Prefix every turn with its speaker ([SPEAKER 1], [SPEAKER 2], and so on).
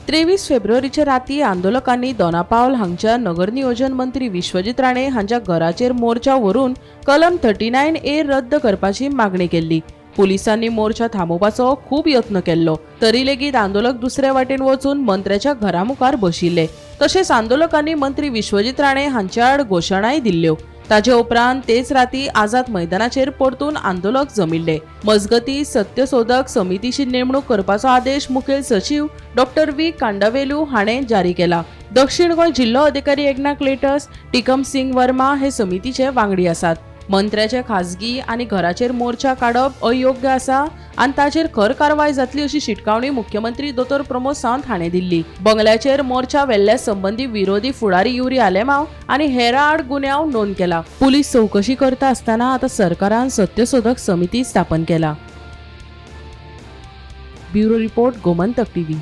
[SPEAKER 1] 23 फेब्रुवारीच्या राती आंदोलकांनी दोनापावल हांगच्या नगरनियोजन मंत्री विश्वजीत राणे हांच्या घराचेर मोर्चा व्हरून कलम 39A रद्द करपाची मागणी केल्ली. पुलिसांनी मोर्चा थांबोवपाचो खूब यत्न केल्लो, तरी लेगीत आंदोलक दुसरे वाटेन वचून मंत्र्याच्या घरा मुखार बशिल्ले. तशेंच आंदोलकांनी मंत्री विश्वजीत राणे हांच्या आड घोशणाय दिल्ल्यो. ताजे उपरांत तेच राती आझाद मैदानाचेर परतून आंदोलक जमिल्ले. मजगती, सत्यशोधक समितीची नेमणूक करपाचो आदेश मुखेल सचीव डॉक्टर व्ही कांडावेलू हाणें जारी केला. दक्षिण गोंय जिल्लो अधिकारी एग्ना क्लेटस, टिकम सिंग वर्मा हे समितीचे वांगडी आसात. मंत्र्याचे खाजगी आनी घराचेर मोर्चा काडप अयोग्य आसा आनी ताचेर खर कारवाय जातली, अशी शिटकावणी मुख्यमंत्री दोतोर प्रमोद सावंत हाणें दिल्ली. बंगल्याचेर मोर्चा व्हेल्ल्या संबंदी विरोधी फुडारी युरी आलेमाव आनी हेरां आड गुन्यांव नोंद केला. पुलीस चवकशी करता आसतना आतां सरकारान सत्यशोधक समिती स्थापन केला. Bureau report, Gomantak TV.